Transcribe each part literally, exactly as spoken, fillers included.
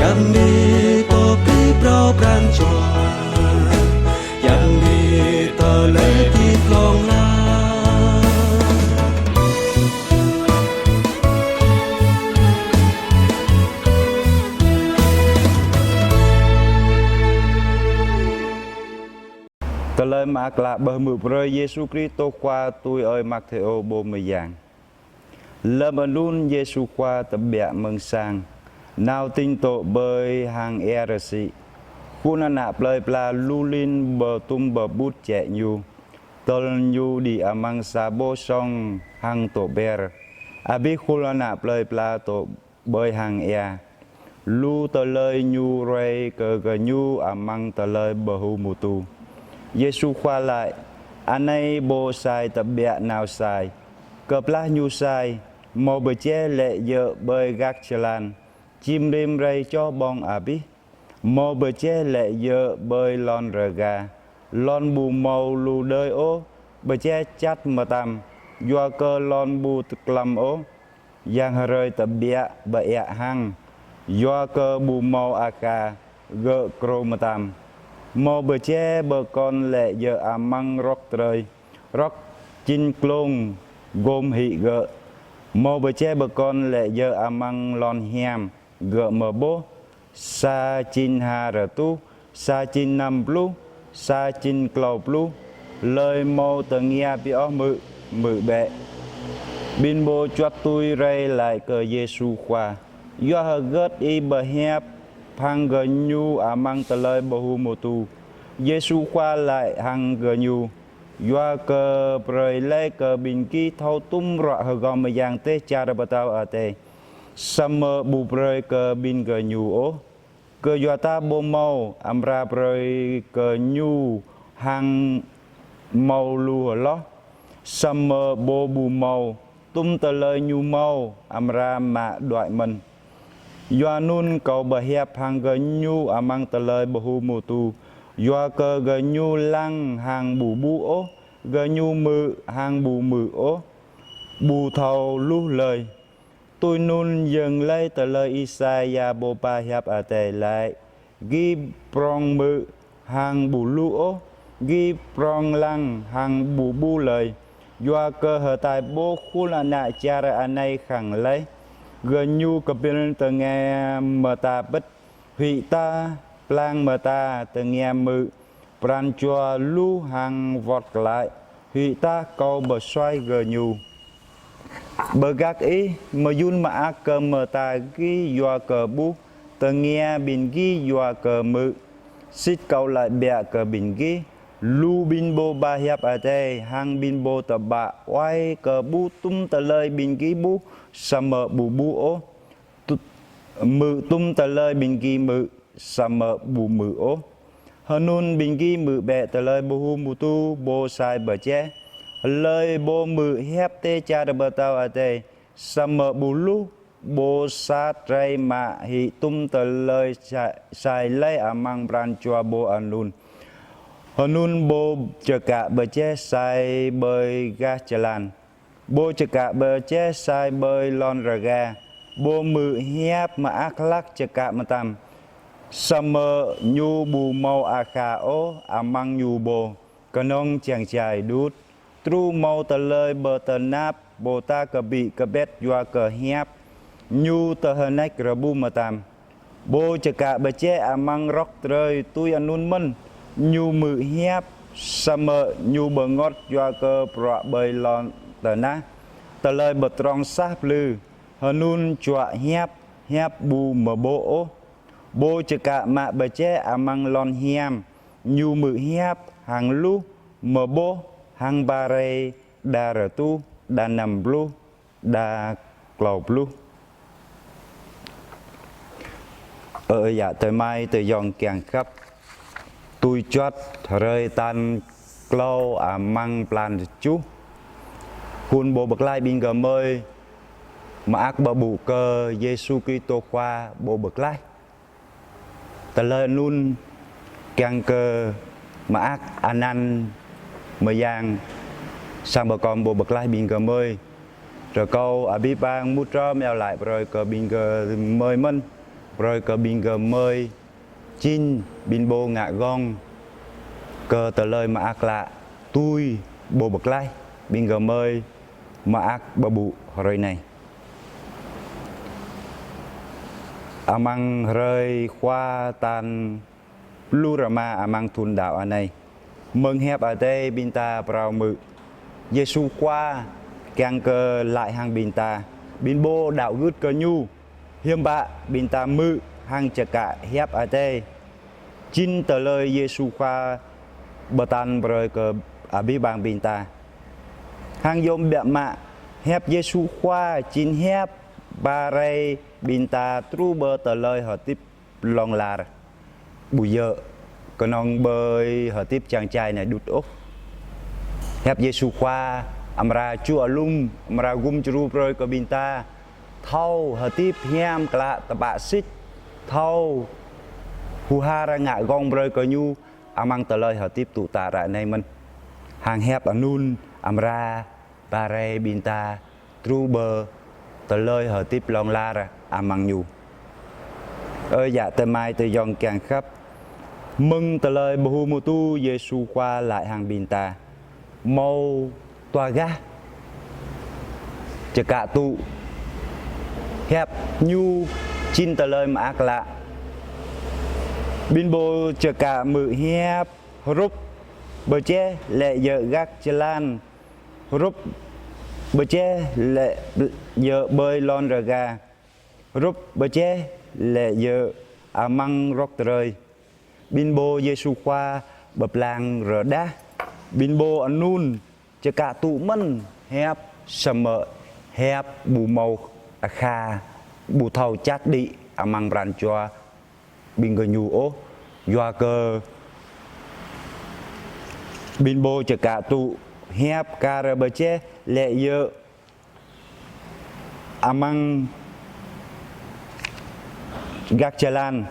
Yang ni pơplih phrâo pran jua, yang ni tơlơi ti klong la. Tơlơi mơak klă pơhmư̆ brơi Yêsu Kristô Khua tui ơi Matthêô pô mơyang. Lơm anŭn Yêsu Khua tơbiă mơ̆ng sang, nao tĭng dŏ ƀơi hang ia rơsĭ. Khul ană plơi pla lu lin pơtum pơƀut jĕ Ñu, tơl Ñu đĭ amăng sa boh song hăng dŏ ber. Abih khul ană plơi pla dŏ ƀơi hang ia, lu tơlơi Ñu ruai kơ gơñu amăng tơlơi pơhơmutu. Yêsu Khua laĭ: Anai pô sai tơbiă nao sai. Kơplah ñu sai, hmâo pơjeh lê̆ djơ̆ ƀơi gak jơlan, čim rim rai čoh ƀong abih. Hmâo pơjeh lê̆ djơ̆ ƀơi lŏn rơga, lŏn ƀu hmâo lu đơi ôh, pơjeh čăt mơtam, yua kơ lŏn ƀu klăm ôh. Yang hrơi tơbiă pơiă hăng, yua kơ ƀu hmâo akha, gơ̆ krô mơtam. Hmâo pơjeh pơkŏn lê̆ djơ̆ amăng rơ̆k trơi, rơ̆k čin klông gôm hĭ gơ̆. Hmâo pơjeh pơkŏn lê̆ djơ̆ amăng lŏn hiam, gơ̆ mơboh, sa čin ha rơtuh, sa čin năm pluh, sa čin klâo pluh. Hlơi hmâo tơngia pioh hmư̆, hmư̆ bĕ. Ƀing pô juăt tui rai laĭ kơ Yêsu Khua: Yua hơget Ih pơhiăp hăng gơñu amăng tơlơi pơhơmutu? Yêsu Khua laĭ hăng gơñu: Yua kơ brơi laih kơ ƀing gih thâo tum bruă hơgŏm mơyang dêh čar pơtao adai, samơ̆ ƀu brơi kơ ƀing gơñu ôh. Kơyua ta pô hmâo, amra brơi kơ ñu hăng hmâo lu hloh, samơ̆ pô ƀu hmâo, tum tơlơi ñu hmâo, amra mă đuaĭ mơ̆n. Yua anŭn Kâo pơhiăp hăng gơñu amăng tơlơi pơhơmutu, yua kơ gơñu lăng hăng ƀu ƀuh ôh, gơñu hmư̆ hăng ƀu hmư̆ ôh, ƀu thâo hluh hlơi. Tui anŭn yơ̆ng laih tơlơi Isaia pô pơhiăp adai laĭ: Gih prong hmư̆ hăng ƀu hluh ôh, gih prong lăng hăng ƀu ƀuh hlơi. Yua kơ hơtai pô khul ană čar anai khăng laih, gơñu kơpĭl tơngia mơta pĭt, huĭ tah plang mơta tơngia hmư̆, pran jua luh hăng wơ̆t glaĭ, huĭ tah Kâo pơsuaih gơñu. Bơ gak ih, mơyŭn mơak kơ mơta gih yua kơ ƀuh, tơngia ƀing gih yua kơ hmư̆. Sĭt Kâo laĭ biă kơ ƀing gih, lu ƀing pô pơhiăp adai hăng ƀing pô tơpă oai kơ ƀuh tum tơlơi ƀing gih ƀuh, samơ̆ ƀu ƀuh ôh, tu-, hmư̆ tum tơlơi ƀing gih hmư̆, samơ̆ ƀu hmư̆ ôh. Hơnŭn ƀing gih hmư̆ bĕ tơlơi pơhơmutu pô sai pơjeh. Hlơi pô hmư̆ hiăp dêh čar pơtao adai, samơ̆ ƀu hluh, pô sat rai mă hĭ tum tơlơi sa-, sai laih amăng pran jua pô anŭn. Hơnŭn pô čơkă pơjeh sai ƀơi gah jơlan, pô čơkă pơjeh sai ƀơi lŏn rơga, pô hmư̆ hiăp mơak hlak čơkă mơtam, samơ̆ ñu ƀu hmâo akha ôh amăng ñu pô, kơnơ̆ng čang čai đut. Truh hmâo tơlơi pơtơnap, pô ta kơƀĭ kơƀĕt yua kơ hiăp, ñu tơhneč rơbuh mơtam. Pô čơkă pơjeh amăng rơ̆k trơi tui anŭn mơ̆n, ñu hmư̆ hiăp, samơ̆ ñu bơngơ̆t yua kơ bruă ƀơi lŏn tơnah, tơlơi pơdrŏng sah plư, hơnŭn juă hiăp, hiăp ƀu mơboh ôh. Pô čơkă mă pơjeh amăng lŏn hiam, ñu hmư̆ hiăp hăng hluh, mơboh hăng ba rai đa rơtuh, đa năm pluh, đa klâo pluh. Ơ yă tơmai tơyŏng kiăng khăp, tui juăt hrơi tal klâo amăng blan tơjuh, khul pô pơklaih ƀing gơmơi mơak pơƀuh kơ Yêsu Kristô Khua pô pơklaih. Tơlơi anŭn kiăng kơ mơak anăn mơyang sang pơkŏn pô pơklaih ƀing gơmơi. Rơkâo abih bang mŭt hrŏm iâu laĭ brơi kơ ƀing gơmơi mơ̆n. brơi kơ ƀing gơmơi, jing ƀing pô ngă gơ̆ng kơ tơlơi mơak klă tui Pô Pơklaih ƀing gơmơi mơak pơpŭ hrơi anai. Amăng hrơi Khua tal pluh rơma amăng thun đăo anai, mơ̆ng Hiăp Adai ƀing ta phrâo hmư̆, Yêsu Khua kiăng kơ laĭ hăng ƀing ta, ƀing pô đăo gưt kơ Ñu, hiư̆m pă ƀing ta hmư̆ hăng čơkă Hiăp Adai, jing tơlơi Yêsu Khua pơtă brơi kơ abih bang ƀing ta. Hăng yôm biă mă, Hiăp Yêsu Khua jing hiăp ba rai ƀing ta truh pơ tơlơi hơdip hlŏng lar. Ƀu djơ̆ kơnơ̆ng ƀơi hơdip čang čai anai đôč ôh. Hiăp Yêsu Khua amra čuh alum, amra gum djru brơi kơ ƀing ta thâo hơdip hiam klă tơpă sĭt, thâo hur har ngă gơ̆ng brơi kơ Ñu amăng tơlơi hơdip tŭ tă ră anai mơ̆n. Hăng hiăp anŭn amra ba rai ƀing ta truh pơ tơlơi hơdip hlŏng lar amăng Ñu. Ơ yă tơmai tơyŏng kiăng khăp, mơ̆ng tơlơi pơhơmư̆ tŭ Yêsu Khua laĭ hăng ƀing ta, hmâo dua gah čơkă tŭ hiăp Ñu jing tơlơi mơak klă. Ƀing pô čơkă hmư̆ hiăp hrup pơjeh lĕ djơ̆ gah jơlan, hrup pơjeh lĕ djơ̆ ƀơi lŏn rơga, hrup pơjeh lĕ djơ̆ amăng rơ̆k drơi. Ƀing pô Yêsu Khua pơblang rơđah ƀing pô anŭn čơkă tŭ mơ̆n hiăp, samơ̆ hiăp ƀu hmâo akha, ƀu thâo čăt đĭ amăng pran jua ƀing gơñu ôh, yua kơ ƀing pô čơkă tŭ hiăp kar pơjeh lĕ djơ̆ amăng gah jơlan,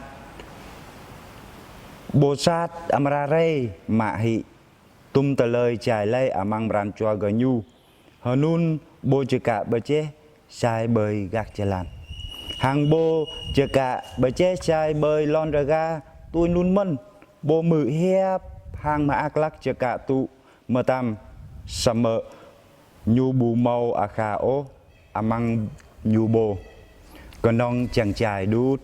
pô sat amra rai mă hĭ tum tơlơi jai laih amăng pran jua gơñu. Hơnŭn pô čơkă pơjeh jai ƀơi gah jơlan. Hăng pô čơkă pơjeh jai ƀơi lŏn rơga tui anŭn mơ̆n, pô hmư̆ hiăp hăng mơak klă čơkă tŭ mơtam, samơ̆ ñu ƀu hmâo akha ôh amăng ñu pô, kơnơ̆ng čang čai đôč.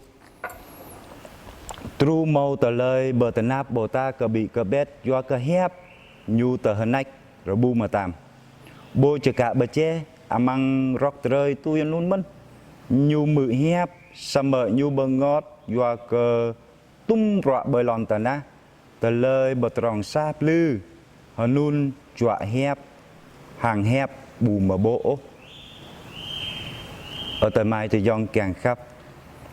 Truh hmâo tơlơi pơtơnap ƀôdah kơpĭ kơpĕt yua kơ hiăp, ñu tơhneč rơbŭ mơtam. Pô čơkă pơjeh amăng rơ̆k drơi tui anŭn mơ̆n, ñu hmư̆ hiăp, samơ̆ ñu bơngơ̆t yua kơ tum bruă ƀơi lŏn tơnah, tơlơi pơdrŏng sah plư, hơnŭn juă hiăp, hăng hiăp ƀu mơboh ôh. Ơ tơmai tơyŏng kiăng khăp,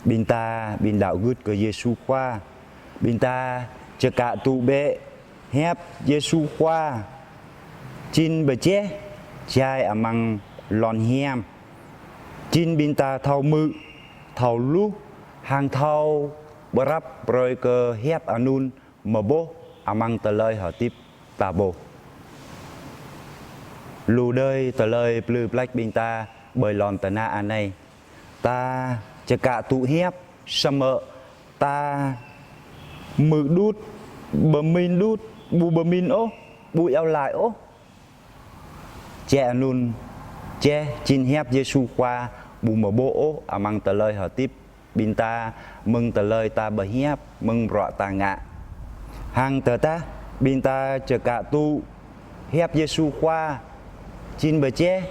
ƀing ta, ƀing đaŏ gưt kơ Yêsu Khua, ƀing ta čơkă tŭ bĕ hiăp Yêsu Khua, jing pơjeh jai amăng lŏn hiam, jing ƀing ta thâo hmư̆, thâo hluh, hăng thâo pơrăp brơi kơ hiăp anŭn mơboh amăng tơlơi hơdip ta pô. Lu đơi tơlơi plư plač ƀing ta ƀơi lŏn tơnah anai. Ta čơkă tŭ hiăp, samơ̆ ta hmư̆ đôč, pơmĭn đôč, ƀu pơmĭn ôh, ƀu iâu laĭ ôh. Čeh anŭn, čeh jing hiăp Yêsu Khua ƀu mơboh ôh amăng tơlơi hơdip ƀing ta, mơ̆ng tơlơi ta pơhiăp, mơ̆ng bruă ta ngă. Hăng tơdah ƀing ta čơkă tŭ hiăp Yêsu Khua, jing pơjeh,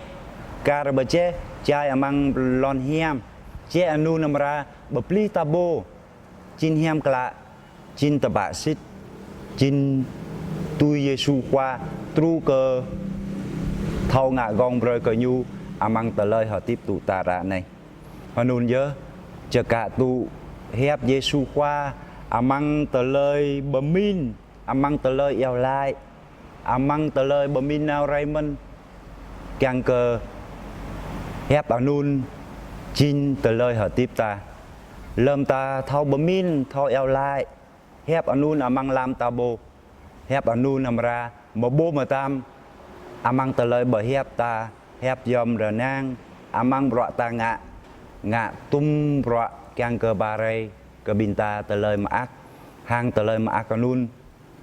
kar pơjeh jai amăng lŏn hiam, čeh anŭn amra pơplih ta pô, jing hiam klă, jing tơpă sĭt, jing tui Yêsu Khua truh kơ thâo ngă gơ̆ng brơi kơ Ñu amăng tơlơi hơdip tŭ tă ră anai. Hơnŭn yơh, čơkă tŭ hiăp Yêsu Khua amăng tơlơi pơmĭn, amăng tơlơi iâu laĭ, amăng tơlơi pơmĭn nao rai mơ̆n, kiăng kơ hiăp anŭn jing tơlơi hơdip ta. Lơ̆m ta thâo pơmĭn, thâo iâu laĭ hiăp anŭn amăng lăm ta pô, hiăp anŭn amra mơboh mơtam amăng tơlơi pơhiăp ta, hiăp yom rơnang, amăng bruă ta ngă, ngă tum bruă kiăng kơ ba rai kơ ƀing ta tơlơi mơak, hăng tơlơi mơak anŭn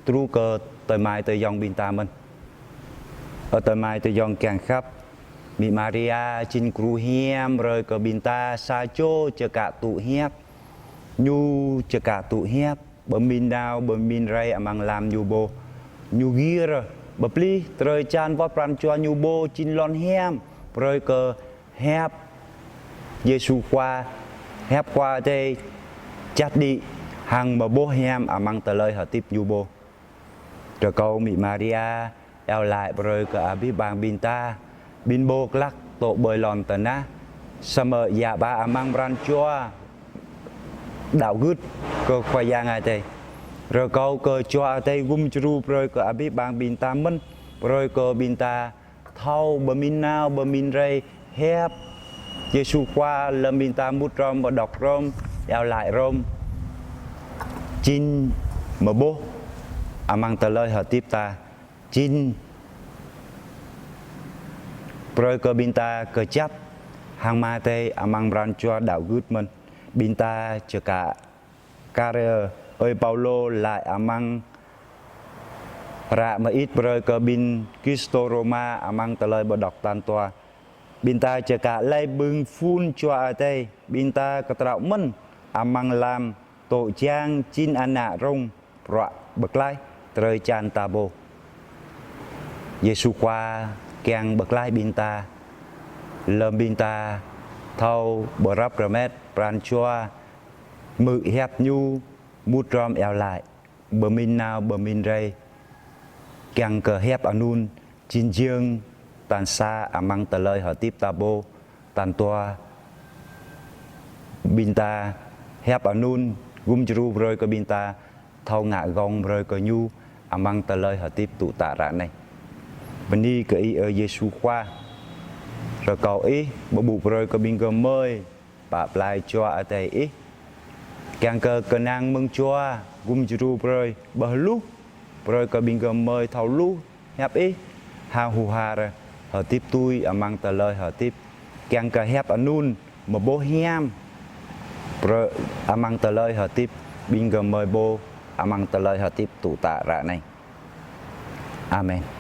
truh kơ adơi amai adơi ayŏng ƀing ta mơ̆n. Ơ adơi amai adơi ayŏng kiăng khăp, Mĭ Maria jing gru hiam brơi kơ ƀing ta sa čô čơkă tŭ hiăp. Ñu čơkă tŭ hiăp, pơmĭn nao, pơmĭn rai amăng lăm ñu pô. Ñu gir, pơplih, drơi jan wơ̆t pran jua ñu pô jing lŏn hiam brơi kơ hiăp Yêsu Khua, hiăp Khua Adai čăt đĭ hăng mơboh hiam amăng tơlơi hơdip ñu pô. Rơkâo Mĭ Maria iâu laĭ brơi kơ abih bang ƀing ta, ƀing pô glăk dŏ ƀơi lŏn tơnah, samơ̆ djă ba amăng pran jua đaŏ gưt kơ Khua Yang Adai. Rơkâo kơ Jua Adai gum djru brơi kơ abih bang ƀing ta mơ̆n, brơi kơ ƀing ta thâo pơmĭn nao, pơmĭn rai hiăp Yêsu Khua lơ̆m ƀing ta mŭt hrŏm, pơđŏk hrŏm, iâu laĭ hrŏm. Jing mơboh amăng tơlơi hơdip ta. Jing brơi kơ ƀing ta kơjăp hăng Ama Adai amăng pran jua đaŏ gưt mơ̆n. Ƀing ta čơkă kar ơi Paulô laĭ amăng hră mơit brơi kơ ƀing Kristô Rôma amăng tơlơi pơđŏk tal dua. Ƀing ta čơkă laih bưng phun Jua Adai, ƀing ta kơtraŏ mơ̆n amăng lăm dŏ jang jing ană rông bruă pơklaih drơi jan ta pô. Yêsu Khua kiăng pơklaih ƀing ta, lơ̆m ƀing ta thâo pơrăp rơmet pran jua, hmư̆ hiăp ñu, mŭt hrŏm iâu laĭ, pơmĭn nao, pơmĭn rai, kiăng kơ hiăp anŭn jing jơ̆ng tal sa amăng tơlơi hơdip ta pô. Tal dua, ƀing ta hiăp anŭn gum djru brơi kơ ƀing ta thâo ngă gơ̆ng brơi kơ ñu amăng tơlơi hơdip tŭ tă ră anai. Bơni kơ Ih, ơ Yêsu Khua. Rơkâo Ih pơƀuh brơi kơ ƀing gơmơi pă plai Jua Adai Ih, kiăng kơ kơnang mơ̆ng Jua gum djru brơi, pơhluh brơi kơ ƀing gơmơi thâo hluh hiăp Ih, hăng hur har hơdip tui amăng tơlơi hơdip, kiăng kơ hiăp anŭn mơboh hiam brơi amăng tơlơi hơdip ƀing gơmơi pô, amăng tơlơi hơdip tŭ tă ră anai. Amen.